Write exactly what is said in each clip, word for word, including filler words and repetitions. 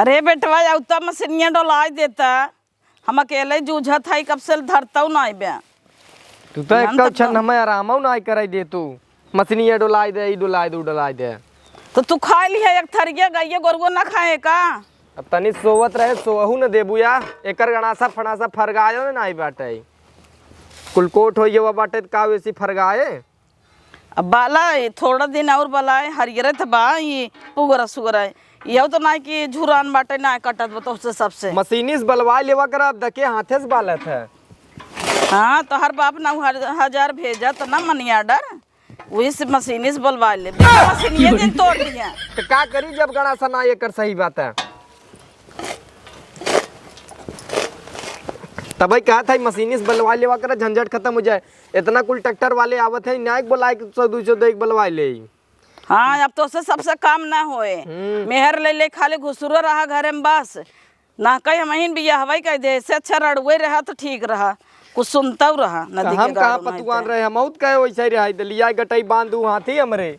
अरे बेटवा, अउता मशीनिया डोलाइ देता, हम अकेले जूझत हई, कब से धरतउ नाहीं बे। तू तो एक क्षण हमें आरामउ नाहीं कराइ देतू, मशीनिया डोलाइ दे, ई डोलाइ दे, ऊ डोलाइ दे। तो तू खाइ लिहे एक थरिया, गइया गोरुआ न खाए का? अब तनी सोवत रहे, सोवहू न देबू या, एकर गणासा फणासा फरगायो नाहीं बाटे। कुल कोट होइ गवा बाटे, त का वैसी फरगाए? अब बाला, ई थोड़ा दिन अउर बलाए, हरियरे त बा, ई पुगरा सुगरा। इहउ त नाहीं कि झुरान बाटे, नाहीं कटत बा तोहसे सबसे। मशीनी से बलवाइ लेवा करा, अब दके हाथे से बालत है। हाँ, तोहर बाप नौ हर-, हजार भेजत ना money order, वही से मशीनी से बलवाइ ले। बिना मशीनिये दिन तोड़ दिया। त का करी जब गणासा ना एकर सही बात है? तबही कहत है मशीनी से बलवाइ लेवा करा, झंझट खतम होइ जाए। एतना कुल ट्रैक्टर वाले आवत है, नाहीं बोलाए के सौ दुइ सौ दे के बलवाइ ले। हाँ, अब तोहसे सबसे काम ना होए। हम्म। मेहर ले ले खाली घुसुरो रहा घरे में बस। ना कहीं हमहिन बियाहवइ कइ दे, एसे अच्छा रड़ुए रहा त ठीक रहा, कुछ सुनतउ रहा, नदी के हम कहाँ गाड़ो नाहीं पतुआन ते। रहे, हमहू त कहे वइसे ही रहा, त लिया गटई बाँध दू हाथी हमरे।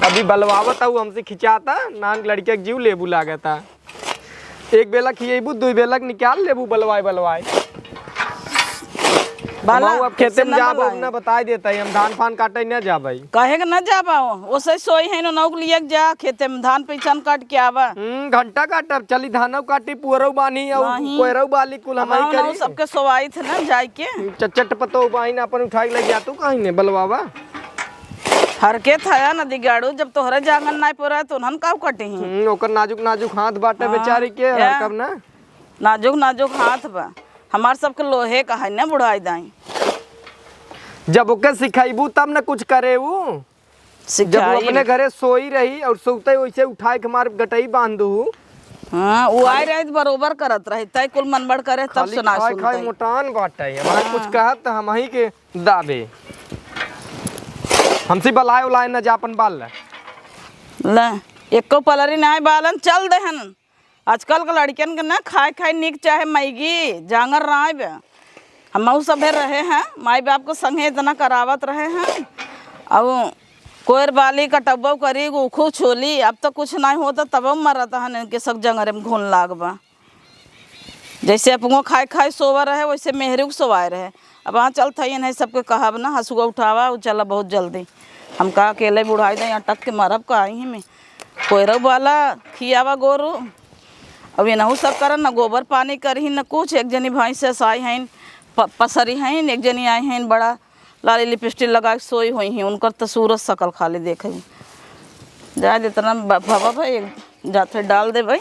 अभी बलवावत हऊ, हमसे खिंचाता, नान लड़के के जीव लेबू लागता। एक बेला खियेबू, दुइ बेला के निकाल लेबू बलवाए बलवाए। बाला, हमहू अब खेते कैसे में ना जाबो, बलवाए? ना बताइ देता ही, हम धान फान काटे ना जाबे। काहे के ना जाबा? ओसे सोई है, नौक लिया के जा, खेते में धान पैसन काट के आवा। हम्म, घंटा काटब, चली धानौ काटी, पुअरौ बानी, अउ नहीं। कोयरौ बाली, कुल अब हमही हम करी। सबके सोवाई थे ना, जाए के। चचट पतो बाहिन अपन उठाइ के लइ जा, तू कहीं ने बलवावा। हरके थया नदी गाड़ू, जब तोहरे जांगन नाई पोरा, तो उन्हन काउ कटी ही। हम्म, ओकर नाजुक नाजुक हाथ बाटे हाँ, बेचारी के, या। हरकब ना। नाजुक नाजुक हाथ बा, हमार सबके लोहे का है ना बुढ़ाई दाई। जब ओके सिखाइबू तब न कुछ करे ऊ। जब वो सिखाई। अपने घरे सोई रही और सोते वैसे उठाए के हमार गटई बांध दू। हाँ, वो आए रहे तो बरोबर करत रहे, तय कुल मनबड़ करे तब खाली सुनाई खाए खाए सुनते। मोटान बाटे, हमारे कुछ हाँ। कहत तो हम ही के दाबे। हमसे बलाए उलाए न जा अपन बाल ले। ले, एको पलरी ना आए बालन, चल देहन। आजकल के लड़कियन के ना खाए खाए नीक चाहे मैगी, जांगर राय बे। हमहू सभे रहे हैं, माई बाप के संगे इतना करावत रहे हैं। अब कोयर बाली, कटब्बो करी, गोखू छोली, अब तो कुछ नहीं होता, तब मरत हन इनके सब जंगरे में घुन लाग बा। जैसे अपनो खाए खाए सोवा रहे, वैसे मेहरी के सोवाए रहे। अब हाँ चलत है, इन्हें सबके कहब ना, हसुआ उठावा, उ चला बहुत जल्दी। हम का अकेले बुढ़ाई दे, अटक के मरब का आई में। कोयरौ वाला खियावा गोरू। अब इनहू सब करन, न गोबर पानी करही, न कुछ। एक जनी भैंस से साई हईन, प-, पसरी हईन, एक जनी आई हईन बड़ा लाली लिपस्टिक लगा के सोई हुई हैं, उनकर तो सूरत सकल खाली देखे। जाए दे, इतना ब-, भवा भाई, एक जाते डाल दे भाई,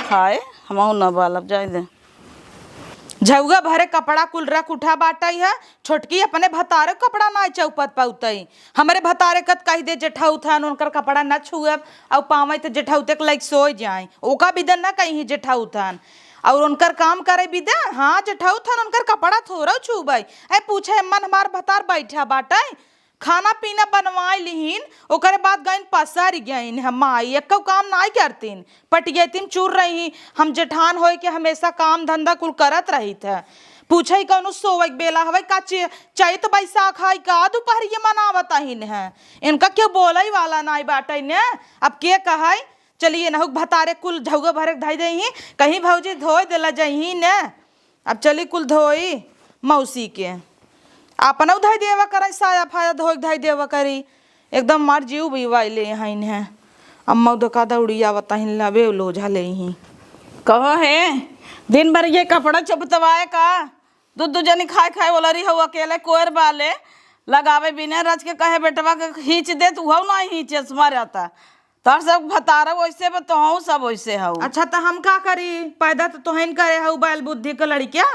खाए, हमहू न बालब, जाए दे। झउगा भरे कपड़ा कुल रख उठा बाटई है, छोटकी अपने भतारे कपड़ा नाई चौपत पउतई। हमरे भतारे कत कहि दे जेठउत हन, उनकर कपड़ा न छुअब, अउ पावई त जेठउते के लइक सोय जाई। ओका बिदन न कहीं जेठउत हन। अउर उनकर काम करे बिदन, हाँ, जेठउत हन, उनकर कपड़ा थोरउ छुबई। ऐ पूछे मन हमार भतार बैठा बाटई, खाना पीना बनवाई लिहिन, ओकरे बाद गइन पसर गइन। हम माई एक्कउ काम नाई करतीन। पटियतिम चूर रही, हम जेठान होए के हमेशा काम धंधा कुल करत रहित है। पूछे कौनो सोवै के बेला हवै का, चे-, चैत बैसाख है का, दुपहरिये मनावत अहिन है। इनका केहू बोलै वाला नाई बाटै ने। अब के कहै, चलिए नहुक भतारे कुल झउगा भरे के धै देही, कहीं भौजी धोए देला जइही ने। अब चली कुल धोई मौसी के। आपनौ धै देवा करै, साया फाया धोए के धै देवा करी। एकदम मार जीव भी वाइले हईन है। अम्मा उदका दौड़ी आवत हईन, लबे लोझा ले ही। कहो हे, दिन भर ये कपड़ा चपतवाए का? दू दू जनी खाए खाए वाला रही हो, अकेले कोयर बाले लगावे बिना रच के कहे बेटवा के खींच दे, तू हौ ना खींचे, मार आता। तोहर सब भतारा वैसे बा, तोहू सब वैसे हऊ। अच्छा, त हम का करी? पैदा त तोहन करे हऊ, बैल बुद्धि के लड़किया।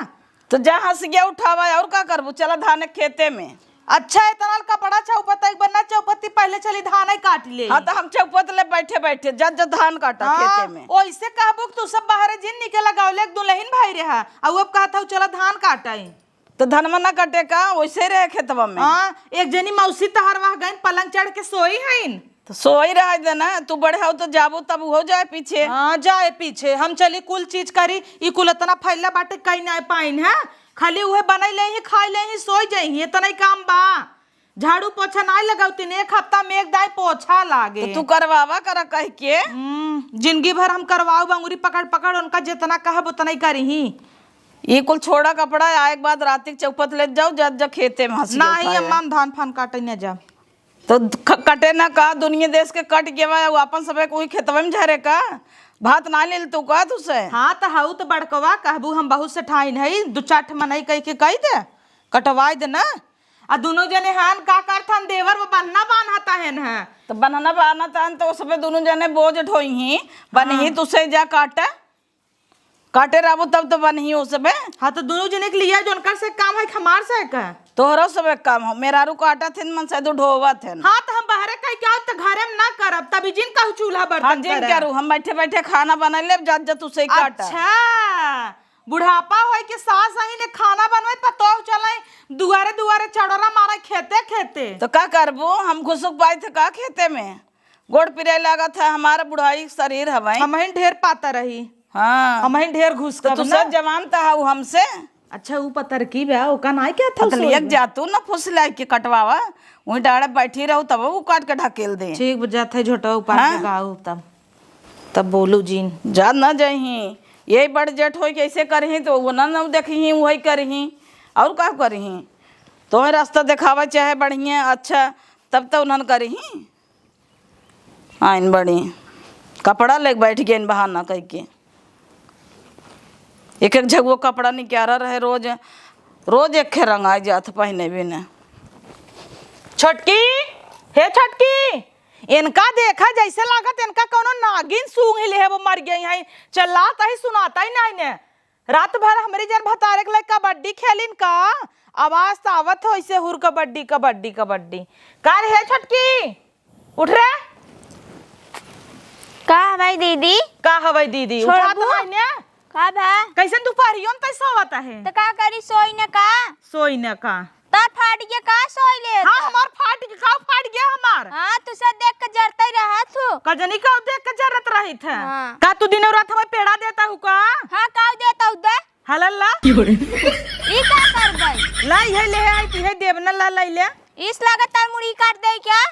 त जा हंसिया उठावा, और का करबू? चला धाने खेते में। अच्छा, इतना कपड़ा चौपत, एक बार ना चौपती, पहले चली धान ही काट ले। हाँ, त हम चौपत ले बैठे बैठे, जा, जा धान काटा हाँ, खेते में। ओइसे कहबू कि तू सब बाहरे जिन निके लगावले, एक दुलहिन भाई रहा, अउ अब कहत हऊ चला धान काटाई। त धनवा ना कटे का, वैसे रहे खेतवा में। हाँ, एक जनी मौसी तहरवा गइन पलंग चढ़ के सोई हईन। त सोई रहे दे ना, तू बड़े हऊ त जाबू तब उहो जाए पीछे। हाँ, जाए पीछे। हम चली कुल चीज करी, ई कुल इतना फैला बाटे, कहीं ना पाइन है, खाली उहे बनाई ले ही, खाई ले ही, सोई जाई ही, इतना ही काम बा। झाड़ू पोछा नाई लगावतिन, एक हफ्ता में एक दाई पोछा लागे। तो तू करवावा करा कह के। हम्म, जिंदगी भर हम करवाऊ, अंगुरी पकड़ पकड़ उनका जितना कहब उतना ही करिही। ये कुल छोड़ा कपड़ा, आए के बाद रात के चौपत ले जाओ, जा, जा खेते में हंसी नहीं उठाए। अम्मा, हम धान फान काटे न जाब। तो ख-, कटे ना का, दुनिया देश के कट गवा, वो अपन सबे कोई खेतवे में झरे का, भात ना लेल तू का तुसे? हाँ, तो हऊ तो बड़कवा कहबू, हम बहुत से ठाइन है, दो चार ठे मनई कह के कह दे, कटवाई दे ना। आ दोनों जने हान का करथन, देवर वो बन्हना बान्हत हन है। तो बन्हना बान्हत हन, तो उसपे दोनों जने बोझ ढोई ही, बनी ही हाँ। तुसे जा काटे, काटे रहबो तब तो बनही ओ सबे। हाँ, तो दोनों जने के लिए जो उनकर से काम है, हमार से का? तोहरो सबे काम हो, मेहरारू काटत हन, मन से दू ढोवत हन। हाँ, तो हम बाहरे कह के आओ, तो घरे में ना करब, तभी जिन कहू चूल्हा बर्तन हाँ, जिन करे। करू, हम बैठे बैठे खाना बना लेब, जात जात तू से काटा। अच्छा, बुढ़ापा होई के सास अही ने खाना बनवाई, पतोह चलाई दुआरे दुआरे चढ़ोरा मारे खेते खेते। तो का करबो, हम घुसुक पाई थे का खेते में? गोड़ पिराए लागत है, हमारा बुढ़ाई शरीर हवाई। हमहिन ढेर पातर रही। हाँ। हमहिन ढेर घुस तो कब तू ना। सब जवान त हऊ हमसे। अच्छा, ऊ पतरकी बा, ओका नाई क्या था पतलिया सोई? जा तू ना फुसलाई के कटवावा, वहीं डाड़े बैठी रहू, तब ऊ काट के ढकेल दे। ठीक बा, जात है झोटवा उपार हाँ? के गाऊ तब, तब बोलू जिन। जा ना जइही, यही बड़ जेठ होई कैसे करही, तो वो ना, ना देखही, वही करही, और का करही? तोहे रास्ता देखावा चाहे बढ़िया, अच्छा, तब तो उन्हन करही। आइन बड़ी, कपड़ा लेके बैठ गइन बहाना कइके। एक एक झगुआ कपड़ा निकारा रहे रोज, रोज एक खे रंगाई जात पहिने बिने। छोटकी, हे छोटकी, इनका देखा जैसे लागत इनका कौनो नागिन सूंघ ले है, वो मर गई हैं, चिल्लात ही सुनात ही नाहीं ने। रात भर हमरे जर भतारे के लगे कबड्डी खेलिन का? आवाज त आवत हो ऐसे हुर कबड्डी, कबड्डी, कबड्डी। का रे हे छोटकी? उठ रे। का हवाई दीदी? का हवाई दीदी? उठात छोड़बू? नाई ने? का भा? कैसन दुपहरियो में तै सोवत आहे? त का करी, सोई न का? सोई न का? तार फाट गया का, सोई ले हाँ, त? हमार फाट गया, का फाट गया हमार? हाँ, तू सब देख के जरते रहा तू। कजनी का देख के जरत रही था? हाँ। का तू दिनों रात हमें पेड़ा देता हूँ का? हाँ, का देता हूँ दे? हलल्ला। की हो रे? ई का करबै? लाई है, ले आई, ती है देवना ला लाई ले। इस लागत तार मुड़ी काट दे क्या?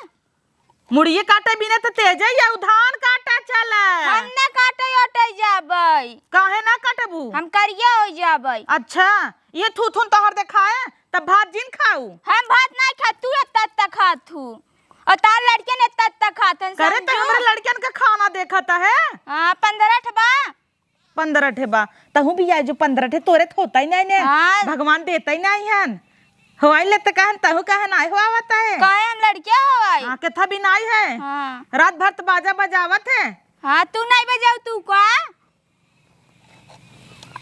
मुड़िए काटे बिना तो तेजे या उ धान काटे चले। हम ना काटे ओटे जाबै। काहे ना काटबू? हम करिया हो जाबै। अच्छा, ये थूथुन तोहर देखाए, तब भात जिन खाऊ। हम भात नहीं खा, तू एतना एतना खात हू। और तार लड़कियन एतना एतना खात हन, करे तो समझू? हमरे लड़कियन के खाना देखत है। हाँ, पन्द्रह ठे बा। पन्द्रह ठे बा, तहूँ भी आए जो पन्द्रह ठे तोरे त होता ही नहीं ने। हाँ। भगवान देता ही नहीं हन। हवाई लेते कहन, तहूँ कहन आए हुआ होता है। काहे हम लड़किया हवाई? हाँ, केथा भी नहीं है। हाँ। रात भर त बाजा बजावत है। हाँ, तू नहीं बजाऊ तू का?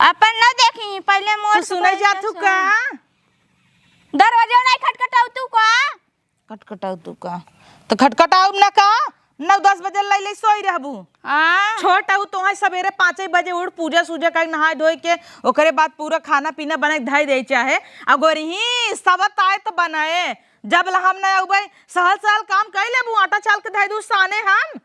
अपन न देखी, पहले मोर तू से सुने पहले जा तू सुन। का? दरवाजा नहीं खटखटाऊ तू का? खटखटाऊ तू का? त खटखटाऊ न का? नौ दस बजे लैले सोई रहबू। हाँ। छोट हऊ तोहे सबेरे पाँचे बजे उठ, पूजा सूजा कर, नहाए धोए के, ओकरे बाद पूरा खाना पीना बना के धई दे चाहे। अगर ही सबत आए त बनाए, जब ला हम न अउबै, सहल सहल काम कर लेबू, आटा चाल के धई दू साने हम।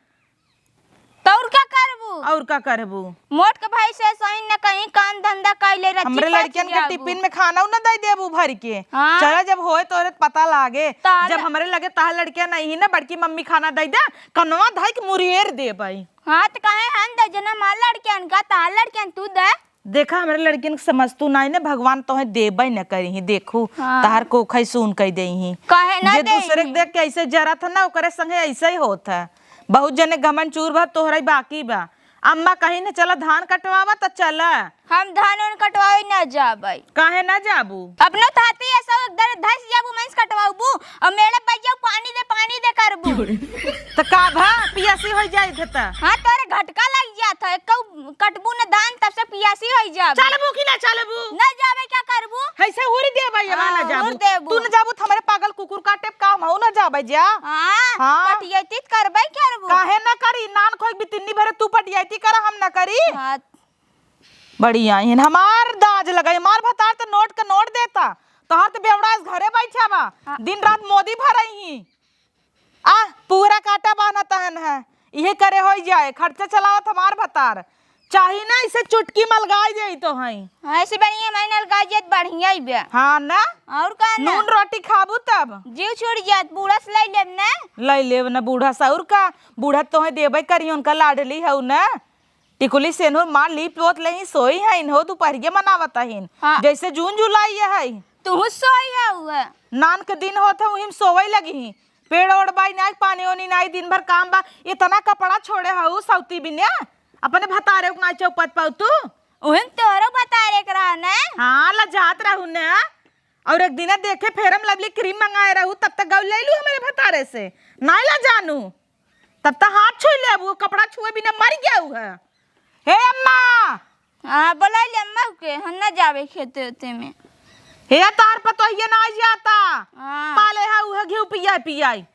त और का करबू? और का करबू? मोट के भाई से सही न कहीं काम धंधा कर ले रहती, हमरे का लड़कियन के खियाबू? टिफिन में खाना उ न दे देबू भर के। हाँ। चला जब होए तोरे पता लागे। ताल- जब हमरे लगे तार लड़कियां नहीं है ना, बड़की मम्मी खाना दे दे, कनवा धई के मुरियर देबै। हाँ, त काहे हम दे जना हमार लड़कियन का, तार लड़कियन तू दे। देखा, हमरे लड़कियन के समझ तू नाई ने, भगवान तोहे देबै न करिही। देखू, हाँ। तार कोखई सून कई देही। काहे ना जे दूसरे के देही? देख के ऐसे जरत है ना, ओकरे संगे ऐसे ही होत है। बहुत जने घमंड चूर बा, तोहरा ही बाकी बा। अम्मा कहीं न चला धान कटवावा त चला। हम धान उन कटवावे ना जाबै। काहे ना जाबू? अपनो थाती ऐसा एक दर धस जाबू, मैं से कटवाबू। और मेरे बजाऊ पानी दे, पानी दे करबू। त का भा पियासी हो जाई थे त? हाँ, तोरे घटका लग जात है। कऊ कटबू न धान तब से पियासी हो जाबू। चलबू कि ना चलबू? ना जाबै क्या करबू? ऐसे हुरी देबै, ये हाँ, ना जाबू। हुर देबू। तू न जाबू त हमरे पागल कुकुर काटे काम हऊ ना जाबै जा। हाँ, हाँ। पटियती त करबै करबू। काहे ना करी? नान खोई बितिन्नी भरे तू पटियती करा, हम ना करी। हाँ। बड़ी आई हन, हमार दाज लगाई, हमार भतार त नोट के नोट देता, तोहर त बेवड़ा इस घरे बैठा बा, हाँ। दिन रात मोदी भरई ही। आ, पूरा काटा बाना तहन है, इहे करे होई जाए, खर्चा चलावत हमार भतार। चाही ना, इसे चुटकी मलगाई देई तोहई। हाँ, ऐसे बढ़िया मैं नलगाई जात बढ़िया ही बे। हाँ ना? और का ना? नून रोटी खाबू तब। जीव छूट जात, बूढ़ा से लई लेब ना। लई लेब ना बूढ़ा से, और का? बूढ़ा तोहई देबे करी, उनका लाडली हऊ ना। टिकुली सेनुर मार ली पोत लेही, सोई है इन्हो दुपहरिया मनावत अहिन। हाँ। जैसे जून जुलाई है। तुहू सोई है हुआ। नान के दिन होत है, उहिम सोवई लगी। पेड़ ओड़ बाई नाई, पानी ओनी नाई, दिन भर काम बा। इतना कपड़ा छोड़े हऊ सौती बिने, अपने भतारे के नाई चौपत पाऊ तू। उहिम तोहरो भतारे के रहा ने। हाँ, लजात रहू ने। और एक दिना देखे Fair and Lovely cream मंगाए रहू, तब तक गौ ले लू हमरे भतारे से। नाई लजानू। तब तक हाथ छुई लेबू, कपड़ा छुए बिना मर गया है। हे अम्मा, हाँ, बोलाइले अम्मा के, हम ना जाबे खेते उते में। हे तार पतोहिया ना जाता। हाँ। पाले है उहे घिउ पियाई पियाई।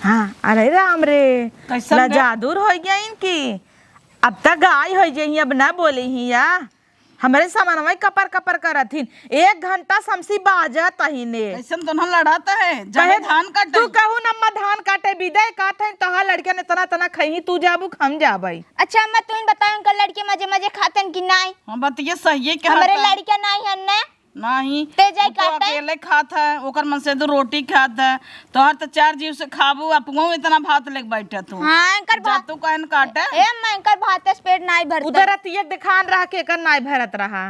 हाँ, अरे राम रे, कैसन बे? लजादुर होइ गया इनकी। अब तक गाय होइ गई, अब ना बोली ही या। हमरे समनवा कपर कपर करत हिन। एक घंटा समसी बाजत अहिने। कैसन दोनों लड़त है, जाबे कहे धान काटे। तू कहू न अम्मा धान काटे बिदे काट है, तोहार लड़कियन इतना इतना खइही, तू जाबू कि हम जाबई। अच्छा अम्मा, तू ही बताओ, इनकर लड़के मजे मजे खातन कि नाई? हाँ, बतिया सही है, क्या हमरे रहता है? लड़के नाई हन ने। नहीं, ते जाई वो तो काटे। अकेले खात है, ओकर मन से दो रोटी खात है, तोहर तो चार जीव से खाबू, अपनो इतना भात लेके बैठे तू। हाँ, इनकर जा भात तू कहन काटे। ए अम्मा, इनकर भात से पेट नाई भरता। उधर रतिया देखान रहा के कर नाई भरत रहा।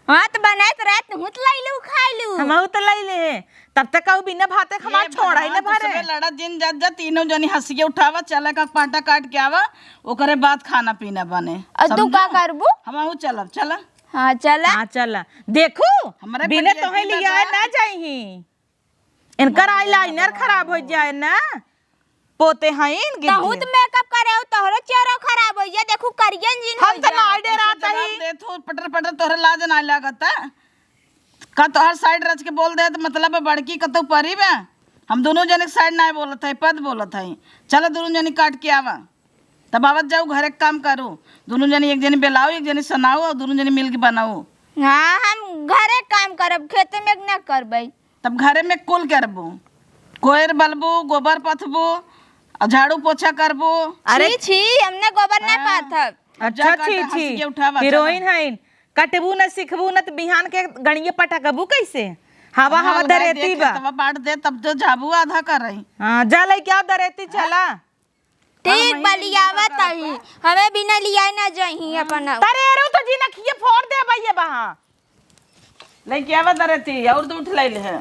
हाँ, तो बनाए तो रात हूँ तो लई लू, खाई लू। हमहू तो लई ले। तब तक कहू बिना भाते के हमार ये छोड़ा ही भगवान, ना भरे। तुझसे लड़ा जिन जात जा, तीनों जनी हंसिए उठावा, चला का पाटा काट के आवा, ओकरे बाद खाना पीना बने। और तू समझा? का करबू? हमहू चलब, चला। हाँ, चला। हाँ, चला। देखू, हमरे बिना पटिया तोहे की लियाए लगा। ना जाइही। इनकर eyeliner खराब हो जाए ना। पोते हैं इनके तहूँ तो makeup करे हो, तोहरो चेहरा खराब हो जाए। देखू, करियन जिन हम हो तो जाए। ना डरात ऐसे जवाब ही। दे तू, पटर पटर तोहरे लाज ना लागत है। का तोहर side रच के बोल दे तो मतलब है बड़की कतौ परी बे। हम दोनों जने के side ना बोलत है, पद बोलत है। चलो दोनों जने काट के आवा। तब आवत जाऊ, घरे के काम करू। दोनों जनी, एक जनी बेलाऊ, एक जनी सनाऊ, और दोनों जनी मिल के बनाऊ। हाँ, हम घरे काम करब, खेते में ना करबै। तब घरे में कुल करबू, कोयर बलबू, गोबर पथबू, और झाड़ू पोछा करबू। अरे छी, छी, हमने गोबर ना हाँ। पाथब। अच्छा, जा छी, काटा, छी। हंस के उठावा, चला। Heroine हईन, कटबू न, सिखबू न, त बिहान के गणिये पटकबू कैसे? हवा, हाँ, हवा लगा दे दरेती बा। खेतवा बांट दे, तब तो जाबू आधा कर रही। हाँ, जा लइके आओ दरेती, हाँ। चला। ठीक बा, लियावत हई। हमें बिना लियाए ना जाही अपन। तरेरू तो जी नखिए फोड़ दे भैया बहा। लइके आवा दरेती, और दूध ले ले है।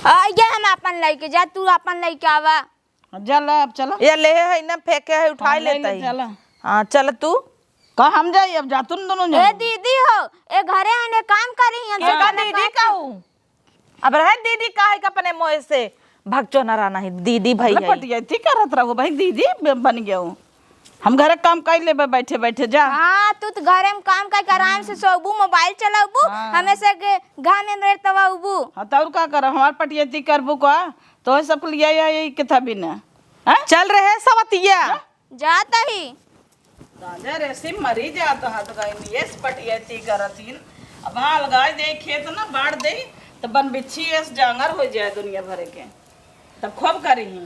आ, ये हम अपन लइके जा, तू अपन लइके आवा। जा ला, अब चला। ये ले है ना, फेंके है, उठाए हाँ, ले लेता ले, ही। चला। हाँ, चल तू। का हम जाई, अब जा तुम दोनों ए जने। दीदी हो, ए घरे आने काम करी, हमसे ए का कहना दीदी बात कहू? अब रहे दीदी काहे के अपने मुँह से भगचोना रहना है, दीदी भई अपने है। पटियैती करत रहो भाई, दीदी ब-, बन गयो। हम घरे काम कर लेबे बैठे बैठे, जा। हाँ, तू तो घरे में काम करके आराम से सोबू, mobile चलाबू, हाँ। हमें से ग-, घाम में मेरे तवाबू। हाँ, तो और का करब? हमार पटियैती करबू का? तो सब लिया या यही के था बिना। हैं? चल रहे सवतिया। जा। जात ही। राजा रेसिम मरी जात हाथ गई, येस पटियैती करत हिन। अब हाँ, अलगाई दे खेत ना, बांट दे, त बन बिच्छी येस जांगर हो जाए दुनिया भर के। तब खूब करी ही।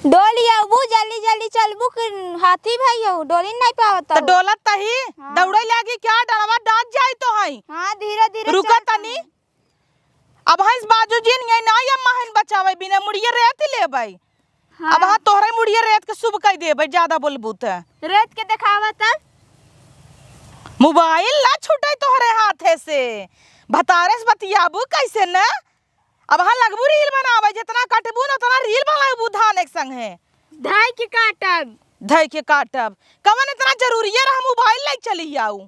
डोली अबू, जल्दी जल्दी चलबू कि हाथी भाई हो, डोली नहीं पावत त हो। डोलत तही, हाँ। दौड़े लागी क्या, डरवा डांट जाई तो हई। हाँ, धीरे धीरे रुका चल तनी। तनी। अब हंस बाजू जिन ये ना ये महन बचावे बिना मुड़िए रेत लेबै। हाँ। अब हाँ तोहरे मुड़िए रेत के शुभ कई देबै, ज्यादा बोलबू त। रेत के देखावा तब। मोबाइल ना छूटे तोहरे हाथे से। भतारे से बतियाबू कैसे न? अब हाँ लगबू रील बनावे, जितना कटबू न उतना रील बनाबू धान एक संग है। धाई के काटब। धाई के काटब। कवन इतना जरूरी है रहा मोबाइल ले चली आऊ?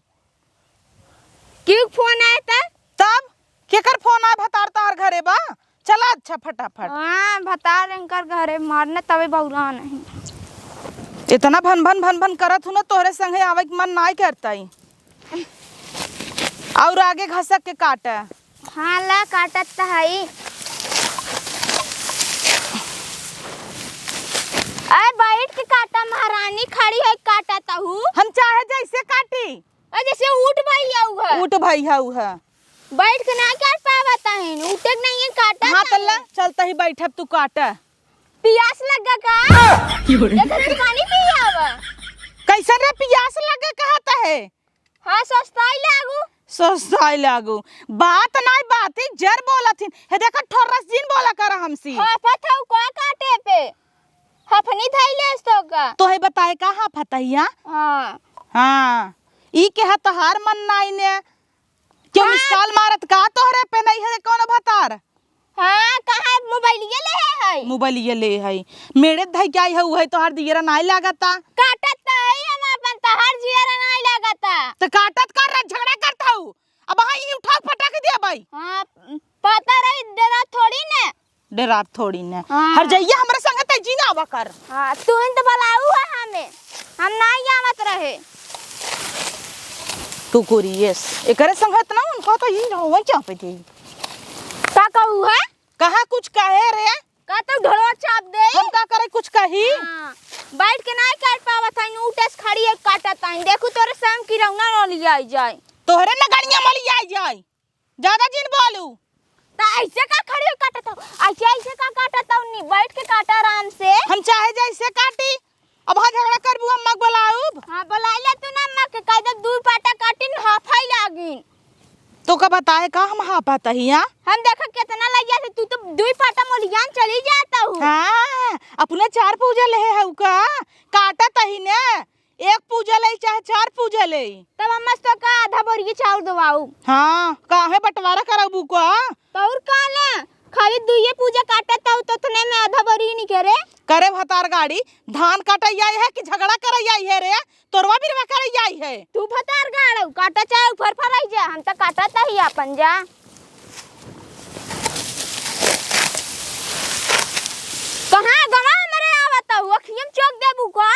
क्यों फोन आया था? तब केकर फोन आया? भतार तार घरे बा। चला अच्छा फटाफट। हाँ, भतार इनकर घरे मारने तबे बौरा नहीं। इतना भन भन भन भन करत हूँ ना, तोहरे संगे आवे के मन नाई करता ही। और आगे घसक के काटा। हाँ, ला काटत त हई। अरे बैठ के काटा, महारानी खड़ी है, काटा तहू। हम चाहे जैसे काटी। अरे जैसे ऊँट भई हऊ है। ऊँट भई हऊ है। बैठ के ना काट पावत हईन, उठे के नहीं है, काटा हाँ, था। तल्ला, चल, नहीं बैठब, तू काट। पियास लगा का? एक घड़ी पानी पी आवा। कैसन रे पियास लगा कहत है? हाँ, सस्ताई लागू। सस्ताई लागू। बात नाई बाती जर बोलत हिन। हे देखा ठोरस जिन बोला कर हमसी। हाँ, पता हूँ का काटे पे। हफनी धइले तो का। तोहे बताए का हाँ फतहिया? हाँ। हाँ। ई के हा तोहार मन नाई ने। क्यों हाँ। मिस कॉल मारत का तोहरे पे नहीं है कौनो भतार? हाँ, कहाँ मोबाइलिया ले है? मोबाइलिया ले है। मेरे धई के आई है, उहे तोहार दियरा नाई लागता। काटत तो है हम अपन, तोहार जियरा नाई लागता। तो काटत कर रहा, झगड़ा करत हऊ। अब हाँ, ई उठा के पटक दे भाई। हाँ, पता रही, डरा थोड़ी ने। डरात थोड़ी ने। हाँ। हर जइया हमरे संगे तै जी ना आवा कर। हाँ, तू ही तो बुलाऊ है हमें। हम नाई आवत रहे। कुकुरियस। एकरे संगे इतना उनको तो ई होवे क्या पे थी? का कहू है? कहाँ कुछ कहे रे? का तो ढोलवा चाप दे। हम का करे कुछ कही? हाँ। बैठ के नाई काट पावत है, उठे से खड़ी एक काटत है। देखू तोरे संग की रौना न लियाई जाए। तोहरे न गड़िया में लियाई जाए। ज्यादा जिन बोलू। त ऐसे का खड़ी होई काटत हऊ? ऐसे, ऐसे का काटत हऊ? नी, बैठ के काटा आराम से। हम चाहे जैसे काटी, अब हाँ झगड़ा करबू, अम्मा के बुलाऊब। हाँ, बुलाई ले तू ना अम्मा के, कह दे दुई पाटा काटिन, हाफाई लागिन। तो का बताए का हम हाफत ही, हाँ? हम देखा कितना लगिया से, तू तो दुई पाटा मोलियान चली जात हऊ। हाँ, अपने चार पूजा ले हऊ का, काटत ही ने। एक पूजा ले चाहे चार पूजा ले। तब अम्मा से तो का आधा बोरिया चाउर दवाऊ। हाँ, काहे बंटवारा करबू का? तो और का ना, खाली दुइये पूजा काटत हऊ तो उतने में आधा बोरी निकरे। करे भतार गाड़ी, धान काटे आई है कि झगड़ा करे आई है रे? तोरवा बिरवा करे आई है। तू भतार गाड़ू, काटा चाहे ऊपर फराई जा, हम तो काटत ही अपन जा। कहाँ गवा हमरे आवत हऊ, अखियम चौक देबू का?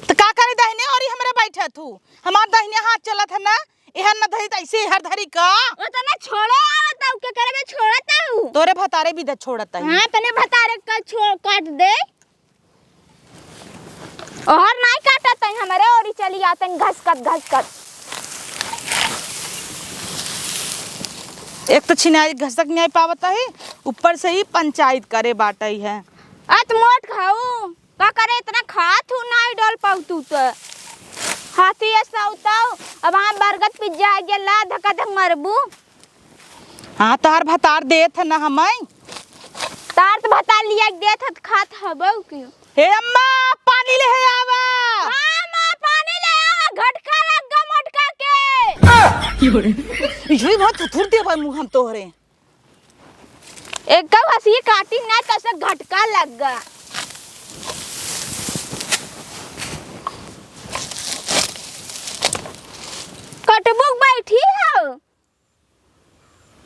त का करे दहिने ओरी हमरे बैठत हू? हमार दहिने हाथ चलत है ना, एहर न धरी त ऐसे एहर धरी का? ओतना छोड़े आवत हऊ, के करे में छोड़त हऊ? तोरे भतारे भी द छोड़त है। हाँ, अपने भतारे का छोड़, काट दे। ओहर नाई काटत है, हमरे ओरी चली आतन घसकत, घसकत। एक तो छिनाई घसक नहीं पावत है, ऊपर से ही पंचायत करे बाटई है। अत मोट खाऊ। का करे इतना खात हू, नाई डोल पाऊ तू त। हाथी ऐसा उताऊ, अब हाँ बरगद पिज्जा आ गया, ला धक्का धक मरबू। हाँ, तोहार भतार देत है ना हमई। तार त भतार लिया के देत है त खात हबऊ क्यों? हे अम्मा, पानी ले हे आवा। हाँ, माँ, पानी ले आवा, घटका लग गा मोटका के। इजली बहुत थुथुर दे भाई मुँह हम तोहरे। एक हंसी काटी ना तो से घटका लग गा। कटबुक बैठी हो,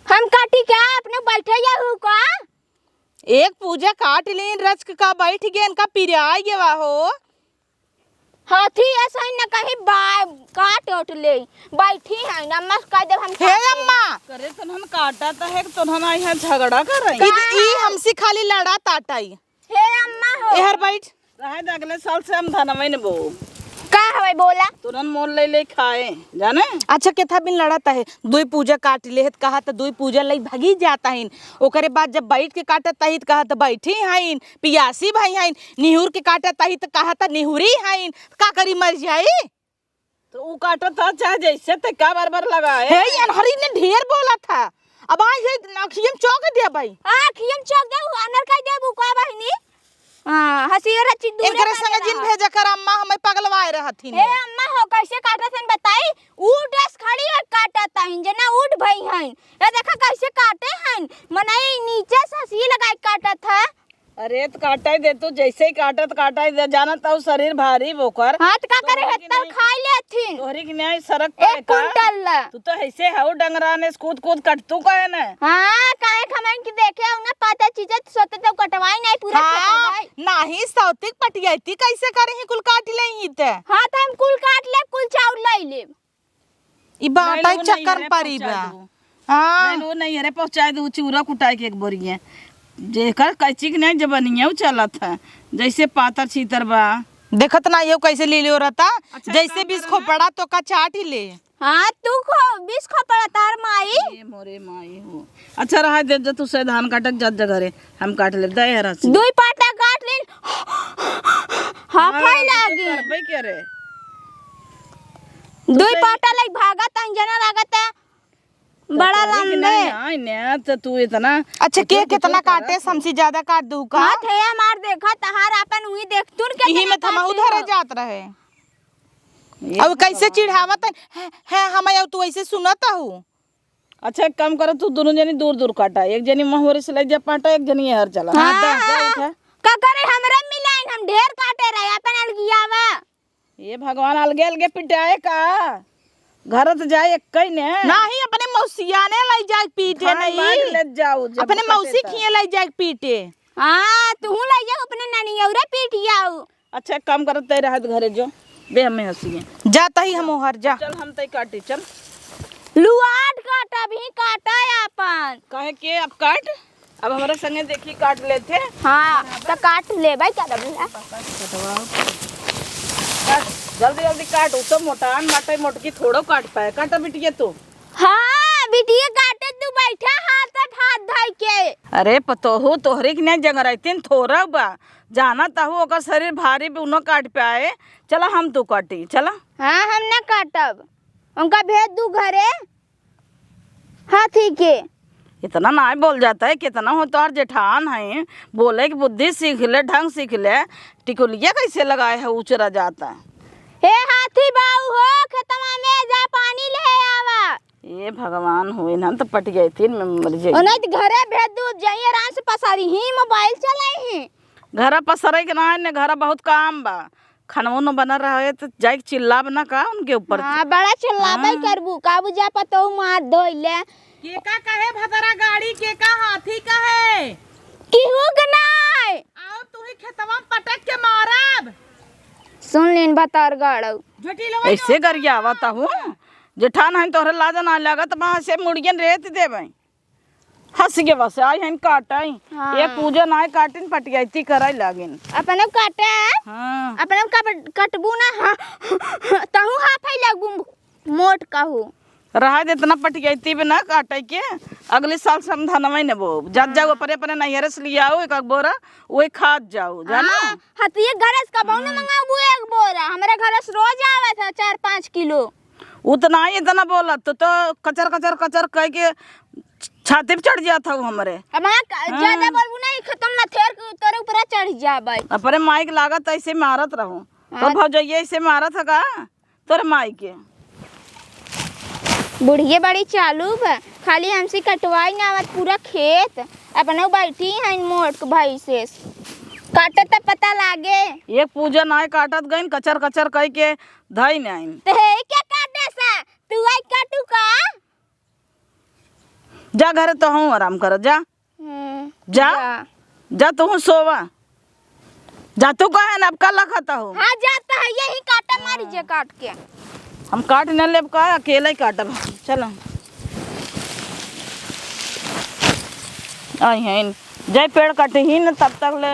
हम काटी क्या अपने बैठे या हूँ का? एक पूजा काट लेन रचक का बैठ गए इनका पिराई गवा हो। हाथी ऐसा ही न कहीं बा-, काट ओट ले, बैठी है न, अम्मा से कह देब हम हे काटे। अम्मा! करे तोहन काटा त है, तोहन आई है झगड़ा कर रही। का ई, ई है? हमसे खाली लड़ा ताटाई। हे अम्मा हो। एहर बैठ। रहे दे, अगले साल से हम धनवे न बो। का हवे बोला? तोहन मोल ले ले खाए, जाने? अच्छा, केथा बिन लड़ा ताहे, दुई पूजा काट लेहत कहा त दुई पूजा लई भगी जाता हिन। ओकरे बाद जब बैठ के काटत ताही त कहा त बैठी हईन, पियासी भई हईन, निहुर के काटत ताही त कहा त निहुरी हईन, का करी मर जाई? तो ऊ काटत था चाहे जैसे ते का बार बार लगाए। हे, ये अनहरी ने ढेर बोला था। अब आज ये अखियम चौक दे भाई। आ, अखियम चौक दे, ऊ अनर कह दे, ऊ का बहिनी? हाँ, हंसी रची दूर एकरे संगे जिन भेजा कर अम्मा, हमें पगलवाए रहथिन। हे अम्मा हो, कैसे काटत हन बताई? ऊँट अस खड़ी है काटत हन, जना ऊँट भई हन। ये देखा कैसे काटे हन, मनई नीचे से हंसी लगाए काटत है। अरे, त काटे दे तू, जैसे ही काटत, काटे दे, जानत हऊ शरीर भारी बोकर। हाँ, त का करे, तोहरी की हेत्तर नहीं, खाई लेथिन। तोहरी की नहीं सरक एक पाए का? कुंटल ला। तू तो ऐसे हऊ डंगरा ने कूद कूद कटतू काहे न? हाँ, काहे खमन की देखे हऊ ना, पता चीज सोते तो कटवाई नहीं पूरा हाँ, कटवाई। नाही सौतिक पटियाती कैसे करे ही कुल काट ले ही ते। हाँ, त हम कुल काट लेब, कुल चाउर लाई लेब। ई बाटा नहीं, वो चक्कर नहीं, अरे, परी बा। पहुँचा दो। हाँ। नहीं, वो नहीं, अरे, पहुँचा दो, चूरा कुटाए के एक बोरिया। जेकर कैची के नहीं जबनिया उ चलत है, जैसे पातर छीतर बा। देखत ना यो कैसे ले लियो रहता, अच्छा, जैसे काम बीस करो ना। खोपड़ा तो का चाट ही ले। हाँ, तू खो, बीस खो पड़ा तार माई। ए मोरे माई हो। अच्छा, रहा दे, जा तू से धान काटे के जात जा घरे, हम काट लेब, दे हरा से। दुई पाटा काट लेन। हाँ, हाँ, खाई तू लागी। करबे के रे। दुई तू से पाटा लाइक भागत अंजना लागत है। तो बड़ा करी कि लंबे। नहीं, आई ने, तो तू इतना अच्छा, के कुछ कितना कुछ काटे, करत हो। हमसे ज्यादा काट दू का? हाँ, थे हमार देखा, तहार आपन उही देख, तुन के इही में थमा उधर जात रहे। ये अब कैसे भगवान। चिढ़ावत है, है, है, हम आयो, तू ऐसे सुनत हूँ। अच्छा, एक काम करो, तू दोनों जनी दूर दूर काटा, एक जनी महुअरे से ले जा पाटा, एक जनी हर चला। हाँ, हाँ, दा, जा हाँ। उठा। का करे, हमरा मिलाइन, हम ढेर काटे रहे, अपन अलगियावा। ये भगवान, अलगे अलगे पिटाए का? घर त जाए एक ही ने। नहीं, अपने मौसिया ने ले जाए पीटे खान नहीं। बांट ले जाओ, जब अपने कटे मौसी त। खिए ले जाए पीटे। हाँ, तू ले जाओ अपने नानी और पीट जाओ। अच्छा, एक काम करत, तै रहत घरे जो, दे हमें हंसिए। जा तही हम ओहर जा। चल, हम तै काटी, चल। लुआट काट, अभी काटा है अपन। काहे के अब काट, अब हमरा संगे देखी काट लेते। हाँ, तो काट ले भाई, क्या दबला? काट, जल्दी जल्दी काट, उ तो मोटान बाटे, मोटकी थोड़ो काट पाए। काटा बिटिया तू। हाँ, बिटिया काटे, तू बैठा हाथ पे हाथ धइ के। अरे पतोहू, तोहरी के नहीं जंगराइतिन थोड़ा बा, जाना तहु ओकर शरीर भारी भी उनो काट पाए। चला हम तू काटी, चला। हाँ, हम ना काटब, उनका भेज दू घरे। हाथी के। इतना नाय बोल जाता है, कितना हो तोहर जेठान है, बोले के बुद्धि सीख ले, ढंग सीख ले। टिकुलिया कैसे लगाए है, उचरा जाता है। हे हाथी बाऊ हो, खेतवा में जा पानी ले आवा। ए भगवान हो, इन्हन तो पट गए, तीन में मर जाए। ओ नहीं तो घरे भेज दू, जाइए आराम से पसारी ही, मोबाइल चलाई ही। घरा पसरे के ना है, ने घरा बहुत काम बा। खानवो न बना रहे त जाइके चिल्लाब ना का उनके ऊपर? हाँ, बड़ा चिल्लाबे हाँ। करबू, का बुझा पतोहू मार धोइले। के का कहे भदरा गाड़ी, के का हाथी कहे? केहू के नाय। आओ तू ही खेतवा में पटक के मारब। सुन लेन भतार गाड़ू। झोटी लेवा ऐसे जो। गरियावत हूँ, जेठान है तोहरे लाज ना लागत, वहाँ से मुड़ियन रेत देबै। हंस के बस आई हन काटई। हाँ। एक पूजा नाय काटिन, पटियाइती कराई लागिन। अपने काटे? हाँ। अपने का कटबू ना, हाँ। तहू हाफे लगबू मोट कहू। रहा दे इतना पटियाइती भी ना काटे के, अगले साल से हम धनवा ही नेबो। जात जाओ हाँ। अपने अपने नैहरे से लियाओ एक एक बोरा, वही खात जाओ, जानो? हाँ, हतिये घरे से कबहू ना हाँ। मंगाबू एक बोरा, हमरे घरे से रोज आवे था चार पाँच किलो। उ त नाही इतना बोलत, तो, तो कचर, कचर, कचर कह के छाती पे चढ़ जात हऊ हमरे। अब हाँ, हाँ। ज्यादा बोलबू ना, ई खतम ना, थेर के तोरे ऊपर चढ़ जाबै। अपने माई के लागत ऐसे मारत रहू। हाँ। तोर भौजैया ऐसे मारत है का? तोर माई के। बुढ़िए बड़ी चालू बा, खाली हमसे कटवाई ना आवत पूरा खेत, अपने बैठी हैं मोट के भैंसे। काटे त पता लागे। एक पूजा नाय काटत गइन, कचर, कचर कह के धई नाइन। ते हे क्या काटे सा? तू आई काटू का? जा घरे तो हूँ आराम कर, जा। हम्म, जा। जा। जा तू सोवा। जा तू कहे ना, अब का लखत हो? हाँ, जाता है, यही काटा मारी जे काट के। हम काट न लेब का, अकेले ही काटब। चल। आई हैं, जय पेड़ कटही न तब तक ले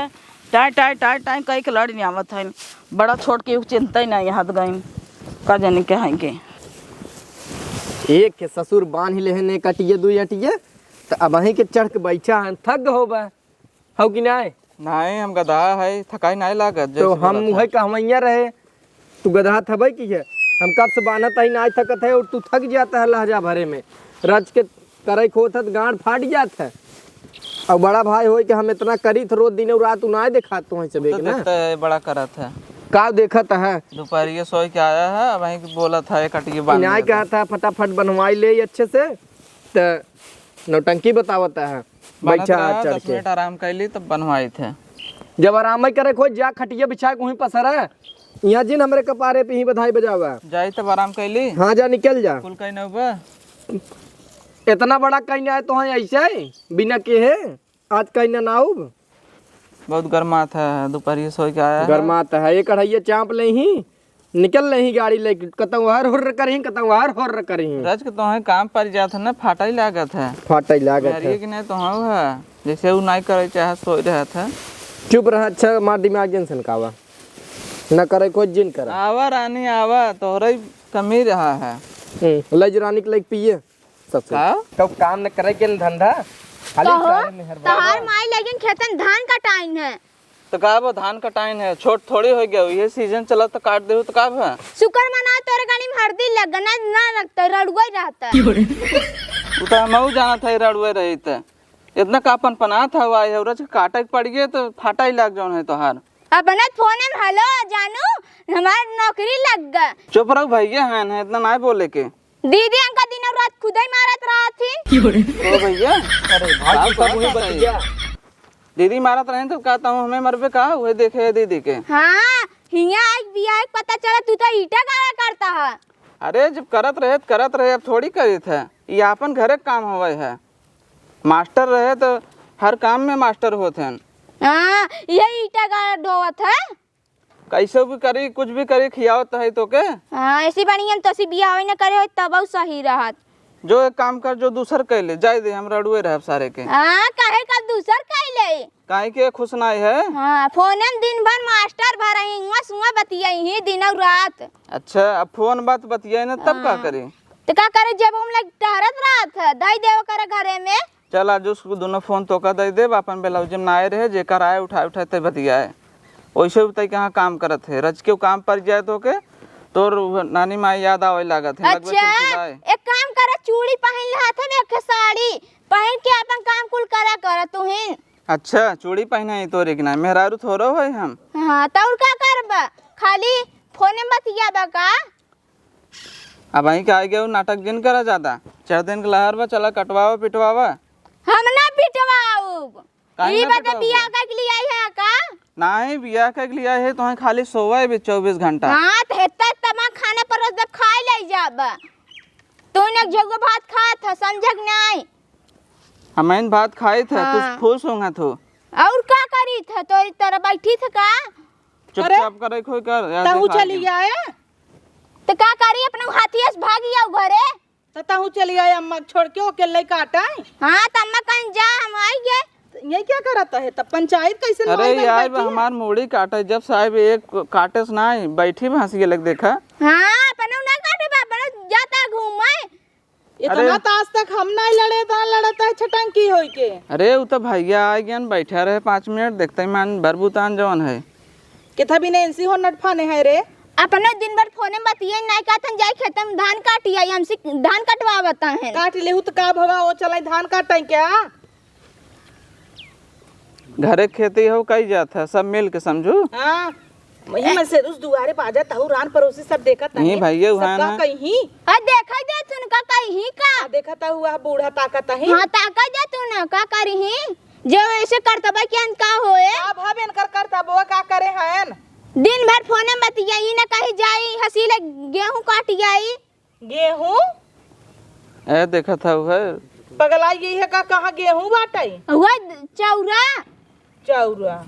टाय, टाय, टाय, टाय कह के लड़ नहीं आवत है। बड़ा छोट के चिंता ही नहीं हद गई। का जाने के हैं के। एक के ससुर बांध ले ने कटिए दुई अटिए, त अबहीं के चढ़ के बैठा है, थक होबा। हौ कि नाय? नाय, हम गदहा है, थकाई नाय लागत, तो जैसे हम बोलत उहे है। कहवैया रहे, तू गदहा थबै कि है? हम कब से बान्हत ही नाय थकत है और तू थक जाता है लहजा भरे में। रच के करे खोत है त गांड फाट जात है। और बड़ा भाई होय के हम इतना करी थ रोज दिन और रात उ नाय देखात तो है सबे तो के ना। देखते है, बड़ा करत है। का देखत है? दोपहरिया सोय के आया है, अब वहीं बोलत है, कटिए ई बांध नाय दिया था। कहत है फटाफट बनवाई ले अच्छे से, त नौटंकी बतावत है। बनत बैठा रहा, चढ़ दस के। मिनट आराम कैली, तब बनवाई थे। जब आराम ही करे, खोज जा, खटिया बिछा के वहीं पसर है। यहाँ जिन हमरे कपारे पे ही बधाई बजावा। जाई तब आराम कैली। हाँ, जा, निकल जा। कुल कहीं ना हुआ। इतना बड़ा कहीं ना है तो है ऐसे ही, बिना के है, आज कहीं ना नाउब। बहुत गरमात है, दोपहरिया सोय के आया है। गरमात है, ये कढ़ैया चाँप ले ही। निकल रही गाड़ी लेके, कतौ हर हुर्र करही, कतौ हर हुर्र करही। रच के तोहे काम पड़ जात है ना, फाटै लागत है। फाटै लागत है। मेहरिये के नहीं तो हौ है, जैसे उ नाई करे चाहे सोई रहत है। चुप रहा, अच्छा, मार दिमाग जिन सनकावा। न करे कोई जिन करे। आवा रानी आवा, तोहरे ही कमी रहा है। हम्म, ले जी रानी के लेके पिए। सब सही। का? तो काम न करे के न धंधा, खाली कहो, चारे में हर तहार बार। माई लेकिन खेतन धान कटाइन है। तो का वो धान कटाइन है, छोट थोड़ी हो गया, ये सीजन चला तो काट दे तो का भा? शुक्र मना तोरे गाड़ी में हरदी लग ना, ना लगता, रड़ुआ ही रहता। वो तो हमहू जानत है, रड़ुआ रही त इतना का पनपनात है, आई है, रच काटे के पड़ गए तो फाटा ही लाग जौन है तोहार। अपना फोन में हेलो जानू, हमार नौकरी लग गए। चुप रहो भैया, हैं, हैं, इतना ना बोले के। दीदी हमका दिन और रात खुदे ही मारत रहत ही। ओ भैया, अरे भाई, का तू सब वही कहता बच है? गया। दीदी मारत रहे तो कहता हूँ, हमें मरबे का, वही देखे है दीदी के। हाँ, हिया आज बियाह के पता चला, तू तो ईटा गाड़ा करता है। अरे, जब करत रहे, त करत रहे, अब थोड़ी करित है। ये आपन घरे के काम होवे है। मास्टर रहे, तो हर काम में मास्टर होत हैं। हाँ, ये ईटा गाड़ा ढोवत है। कैसे भी करी, कुछ भी करी, खियावत है तो के। हाँ, ऐसी बढ़िया तो सी बियाह होई न करे होई, तब सही रहत। जो एक काम कर, जो दूसर कैले, जाए दे, हम रड़ुए रहब सारे के। हाँ, काहे का दूसर कैले? काहे के खुश नाई है? हाँ, फोने में दिन भर मास्टर भर रही, हुआ सुआ बतियाई ही दिन और रात। अच्छा, अब फोन बात बतियाई ना, तब का हाँ। करी? तो का करे, जब हम लोग टहरत रहत है, दई देव करे घरे में। चल, आज उसको दोनों फोन तो का दे देब, अपन ब्लाउज में ना आए रहे, जेकर आए उठाए उठाए ते बतियाए। वैसे भी तई कहाँ काम करत है, रच के काम पर जाए तो के, तोर नानी माई याद आवे लागत है, लगबे अच्छा, सुनसुनाए। एक काम करा, चूड़ी पहन ले हाथ में, एक साड़ी पहन के अपन काम कुल करा करा तुहिन। अच्छा, चूड़ी पहना है तोरे के ना, मेहरारू थोड़ो है हम। हाँ, तो और का करबा, खाली फोने में बतियाबा का? अब वहीं के आगे वो नाटक जिन करा ज्यादा। चार दिन के लहर बा, चला कटवावा, पिटवावा। हम ना पिटवाउब। काहे ई ना बता पिटवाउब? बियाह के लिए आई है का? नहीं, बियाह के लिए आई है, तो खाली सोवे भी चउबीस घंटा। हाँ, तो हेत्ता तमा खाना परोस दे, खाए ले जाब। तू ने एक झगो भात खात है, समझक नहीं? हम इन भात खाई थे, हाँ। तू फूल सूंघत हो। और का करी थे, तोरी तरह बैठी थे का? अरे, चुपचाप करे खोई कर, या तहू देखा चली के। आए। तो का करी, अपने हाथिया से भाग जाओ घरे। तो तहू चली आए अम्मा के छोड़ के, ओके लई काटे। हाँ, तो अम्मा कहीं जा, हम आई गए। तो ये क्या करत है? तब पंचायत कैसे अरे लड़ाई में यार, बैठी है? हमार मूड़ी काटे, जब साहब एक काटे से ना आई, बैठी भैंस के लग देखा। हाँ, अपने ना काटे बा, अपने जाता घूमे। इतना अरे। तो आज तक हम नहीं लड़े, इतना लड़ता है छटंकी होई के। अरे, उ तो भैया आ गया, बैठा रहे पाँच मिनट, देखते ही मान बरबूतान जवन है। कितना भी नेंसी हो नटफाने है रे। अपने दिन भर फोने में बतिये, नहीं कहतन जाए खेत में धान काटी आई, हमसे धान कटवावता है। काट लेहू तो का भवा, वो चलाई धान काटे क्या? घरे खेती हो कई जात है, सब मिल के समझू। हाँ, वही मन से उस दुआरे बाजा तहु रान पड़ोसी सब देखत नहीं है। भैया, सब वहाँ का ना। कहीं। हाँ, देखा दे तुन का कहीं का। हाँ, देखा तहु वह बूढ़ा ताकत है। हाँ, ताका दे तुन का करी ही। जो ऐसे करतबा के अंत का होए? का भाव इनकर करतबो का करे हैं? दिन भर फोने में बतियाई ना, कहीं जाई, हंसी ले गेहूं काट आई। गेहूं? ए, देखत हऊ है। पगला गई है का? कहाँ गेहूं बाटे? वह चौरा। चौरा।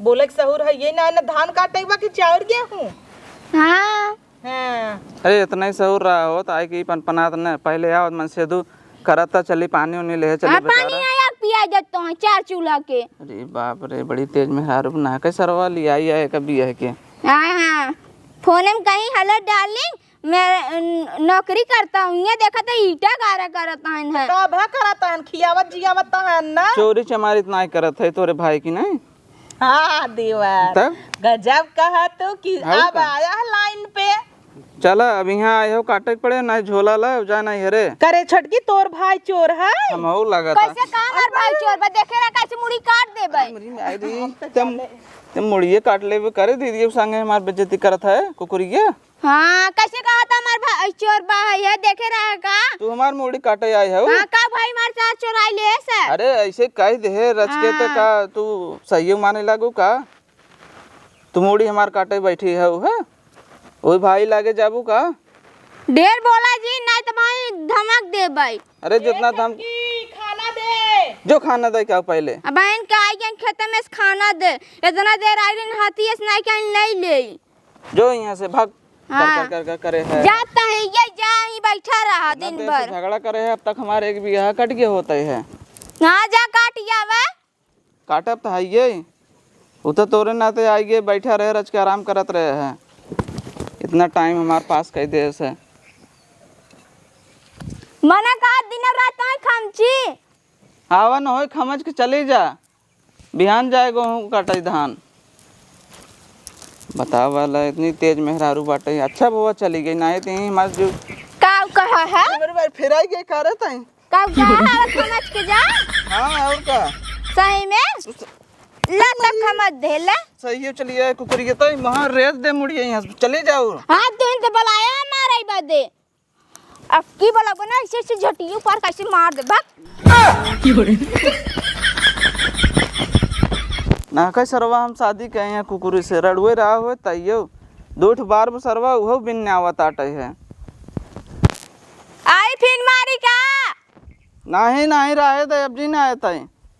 बोले के सहूर है ये ना, ना धान काटे बा कि चाउर गेहूं? हाँ। हाँ। अरे, इतना ही सहूर रहा हो, तो आए कि पनपनात न, पहले आओ, मन से दू करत, चली पानी उनी ले चली हाँ, पानी बेचारा। आया, पिया देता हूँ, चार चूल्हा के। अरे बाप रे, बड़ी तेज में हारू ना के सरवा लिया, आई है कभी है के। हाँ, हाँ। फोन में कहीं, "Hello darling, मैं, न-, नौकरी करता हूँ।" ये देखा तो ईटा गारा करत हन है। का भा करत हन, खियावत जियावत हन ना। चोरी चमारी इतना ही करत है तोरे भाई की नहीं? हाँ, देवा। तब? गजब कहा तू कि हऊ अब का? आया है लाइन पे। चला, अब यहाँ आए हो, काटे के पड़े, ना झोला ला, जा ना हेरे। करे छोटकी, तोर भाई चोर है? हम हऊ लागत है। कैसे का हमार भाई चोर बा? देखे रहा कैसे मुड़ी काट देबे। अरे, मरी माई रे, तम, तम मुड़िए काट लेबे करे, दीदी के संगे हमार बेइज्जती करत है, कुकुरिया। हाँ, कैसे कहा था हमार भाई चोर बा है, ये देखे रहा का? तू हमार मुड़ी काटे आए हो? हाँ, का भाई हमार सार चोराई ले से? अरे, ऐसे कह दे, रच के तो हाँ। का तू सही माने लागू का? तू मुड़ी हमार काटे बैठी है, है? वही भाई लागे जाबू का? ढेर बोला जी, नहीं तो भाई धमक देबे। अरे, जितना ए धम- छोटकी, खाना दे। जो खाना दे का पहले। अब बहन के आई गन खेत में से खाना दे। इतना देर आई गन हाथी ऐसे नहीं कहीं नहीं ले। जो यहाँ से भाग। हाँ। कर, कर, कर, कर, करे है। जाता है, ये जा, ही बैठा रहा इतना दिन देर से भर। झगड़ा करे है, अब तक हमारे एक बीघा कट गया होता है। हाँ, जा काट आवे। काटब तो है ये। उ तो तोरे नाते आई गए, बैठा रहे, रच के आराम करत रहे हैं। इतना टाइम हमारे पास कह दे से। मना का दिन रात आए खमची। आवा न होई खमच के चली जा। बिहान जाए गेहूँ काटे धान। बतावा ला, इतनी तेज मेहरारू बाटे। अच्छा बउआ चली गई, नाहीं तो यहीं हमार जो का कहा है? अरे भाई, फिराई गई का रे तई? का कहा है, समझ के जा। हाँ, और का? सही में? लटक समझ देले। सही है, चलिए कुकुरी के तई वहाँ रेत दे मुड़िए यहाँ से। चली जाओ। हाँ, तू इनसे बुलाया हमारे ही बदे। अब की बोला ना, ऐसे ऐसे झटियो पर कैसे मार दे, भाग। ना कहे सरवा हम शादी कहे हैं कुकुरी से, रड़ुए रहा हो तइयो। दो ठो बार सरवा उहो बिन आवत आटे है। आई फिन मारी का? नाहीं, नाहीं, रहे दे, अब जी ना आए तई।